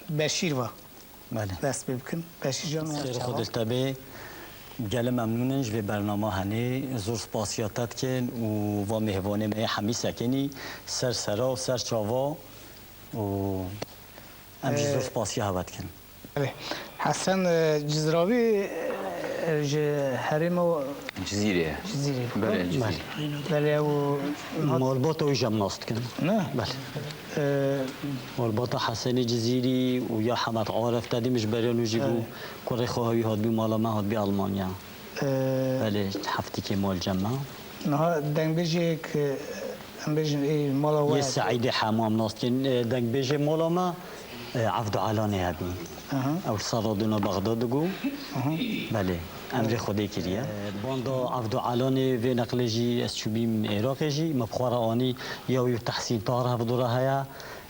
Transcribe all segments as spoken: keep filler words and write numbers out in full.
Beşîr va. Belê. Dest pê bikin. Beşîr can, Sêr xwe çawa? Diltebê, gelê memnûn in ji vê bernama henê. Zor spasiya te dikin û va mêhvanê me yê hemî sekinî ser sera û ser çava û em jî zor Ee, spasiya hewe dikin. Belê. Hesen, e, Cizravî, e, ji herêma Cizîrê ye. Cizîrê. Belê, Cizîrê. Belê, ew malbata wî jî em nas dikin. Ne? Belê. E, Malbata Hesenê Cizîrî û ya Hemed Arif, te dî min ji beriya nû jî bû, Evet. kurê xwe hewî hatbî mala me, hatbî Almanya. E, Belê, heftîkê mal cem me. Niha dengbêjek, e, em bêjin, ê mala we Yê ye. Seîdê Hema em nas dikin. E, dengbêjê mala me, e, Evdo Elanê hebî. Aha. Ew li ser radyo na Bexda digo. Aha. Belê, emrê Xwedê kiriye. E, banda Evdo Elanê vê neqlê jî ez çûbîm Êraqê jî. Me bi xwe re anî, ya wî û Tehsîn Tahir hevdû re heye,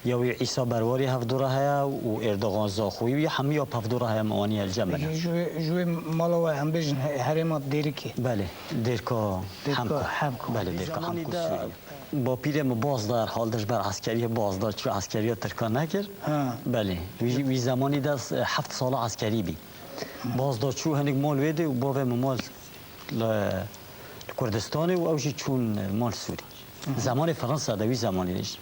ya wî û Îsa Berwarî hevdû re heye û Erdogan Zaxoyî wî hemî ya bi hevdû re heye, me anî el cem bine. Peki, ji wê, ji wê mala we em bêjin he-, herêma Dêrikê. Belê, Dêrka Dêrka Hemko. Hemko. Belê, Dêrka Hemko Sûrî. Bapîrê min baz da, herhalde ji ber eskeriyê baz da, çû eskeriya Tirkan nekir. Ha. Belê. Wî, wî zemanî de heft sala eskerî bî. Baz da çû hinek mal wê dê û bavê min mal li, li Kurdistanê û ew jî çûn mal Sûrî. Hı hı. Zemanê Fransa de, wî zemanî de jî.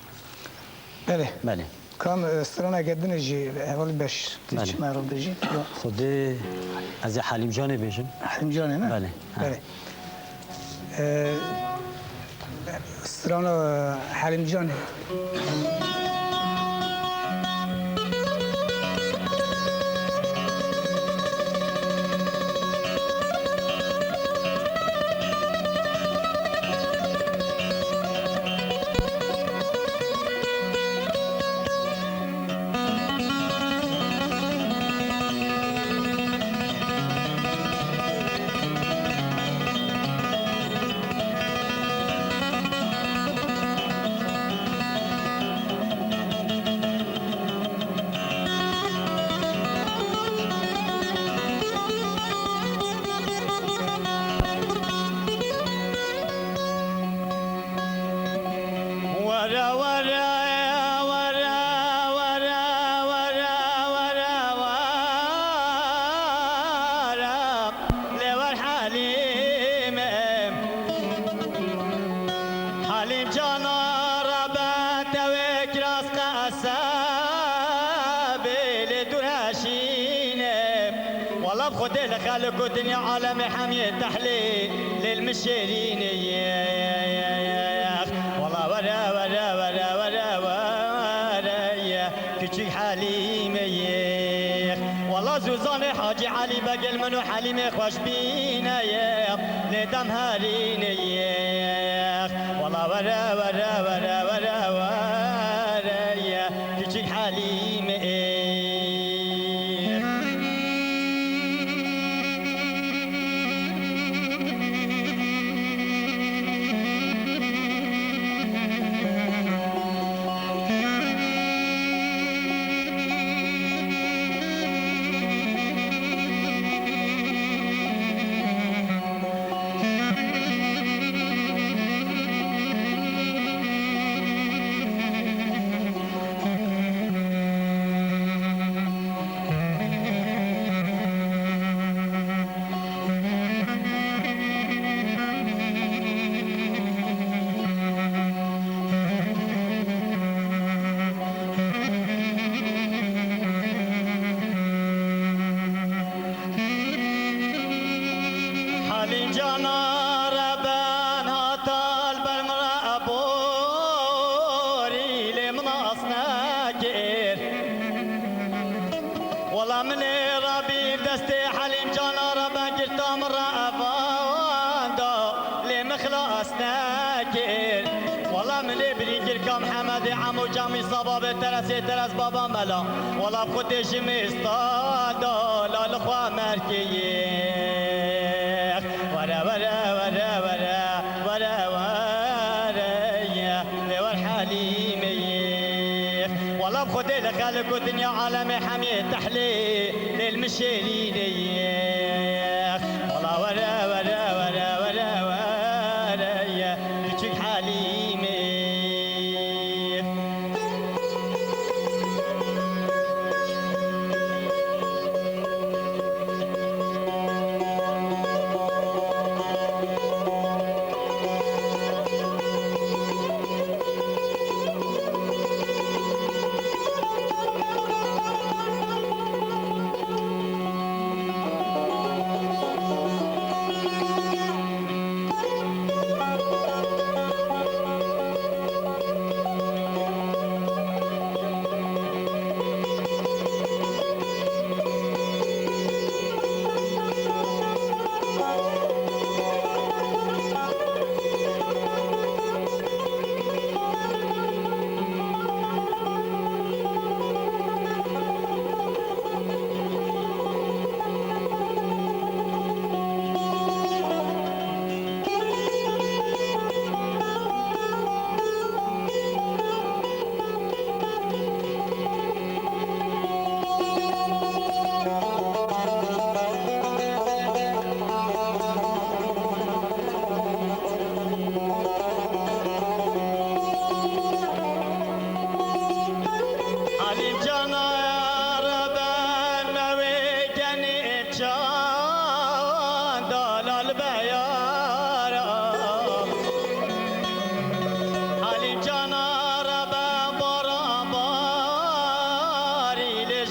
Belê. Belê. Kam, e, straneke din jî hevalî Beşîr, tu Belê. Çi me re bêjî? Xwedê ez ê Helîmcanê bêjim. Helîmcanê ne? Belê. Ha. Belê. E, strana, e, Helîmcanê. Were, were, were, lê wer Helîme. Helîm cana re be tewê kiras qese bê lê dûr heşîne. Wela bi Xwedê li xelk û dinya alemê hemiyê tehlê lê li min şêrîne ye. Wela were, were, were, were, were ye. Küçük Halîmeyê. Wela zûzanê Hacî Elî Begê li min û Helîmê xweş bîne ye. Lê dem herîne ye. Wela were, were, were, were, were ye. Küçük Halîmeyê. Halîm cana re ben hata li ber min re eborî lê min nas nekir. Wela min ê rabî destê Helîm cana re ben girta min re evanda lê min xilas nekir. Wela min ê birîngirka Mihemedê Emo Camî Sababê Teresê Teres Baba Mela. Wela bi Xwedê ji mêsta da la li xwe merkê yê. Were, were, were, were, were, were ye. Lê wer Helîmê ye. Wela bi Xwedê li xelk û dinya alemê hemiyê tehlê lê li min şêrînê ye. Wela were, were, were, were, were ye. Küçük Helîmê.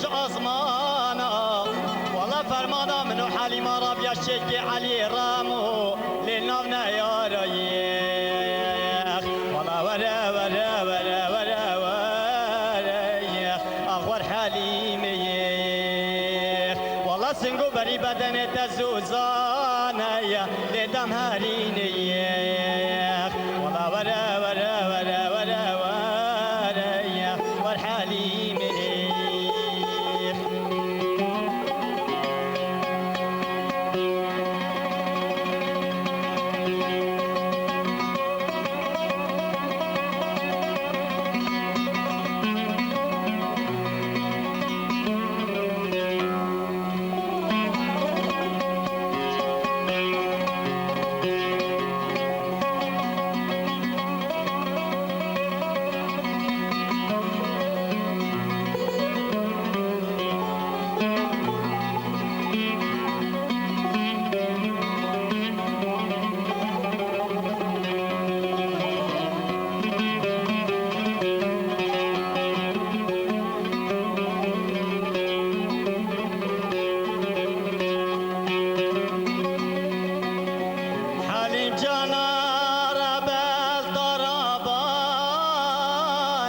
ji asmana. Wala fermana min û Halîma rabiya şêkê Elî Ramo lê nav neyarayê. Wala were, were, were, were, were, ax wer Halîmê. Wala singo berî bedenê te zûzane ye, lê dem herînê ye. Wala were, were, were, were, were, wer Halîmê. Halîm cana rebel taraban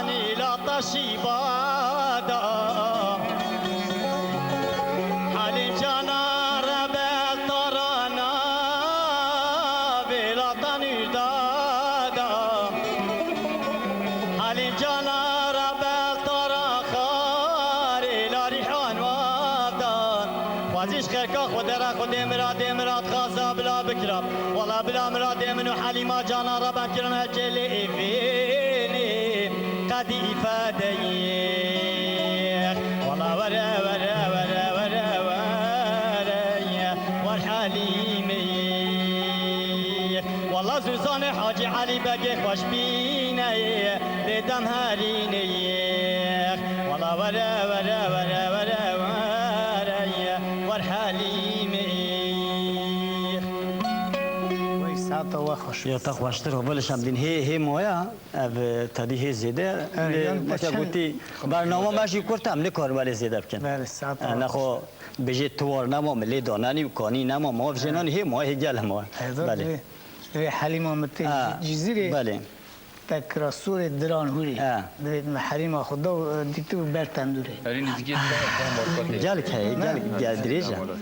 îla taşî bada. Halîm cana rebel tarana vêla tanî dada. Halîm cana rebel tara xarê la rîhan wavdan. Xwezî ji xerka xwe dera xwe dê miradê mirad xaza bila bikira. Wala bila miradê min û Halîma cana re ben kirine çêlê êvênê qedî îfadeyê. Wala were, were, were, were, were, wer Halîmê. Wala Zûzanê Hacî Elî Begê xweşbîneyê, lê dem herîneyê. Wala were, were, were, were, were, wer Halîmê. Wey, saeta we xweş. Ya te xweştir, hova li Şemdîn hê, hê moya, ev, e, tadî hê zêde. Evet, lê yan weke te çend gotî, bernama me jî kurt e, em nikarin welê zêde bikin. Belê, saeta we xweş. E, nexwe bijê tiwar nema, milê danenî û kanî nema, ma ev jênanî hê moya, hê gel moya. Hêdor, belê. Divê, divê Helîma min tê Ha, Cizîrê. Belê. Te kira sorê diran hûrê. Ha. Divê me herîma xwe da û, e, dîtibû ber tendûrê. Herî nêzîkî deh, deh marka tê. Gelek heye, gelek, gelek dirêj e. Deh marka.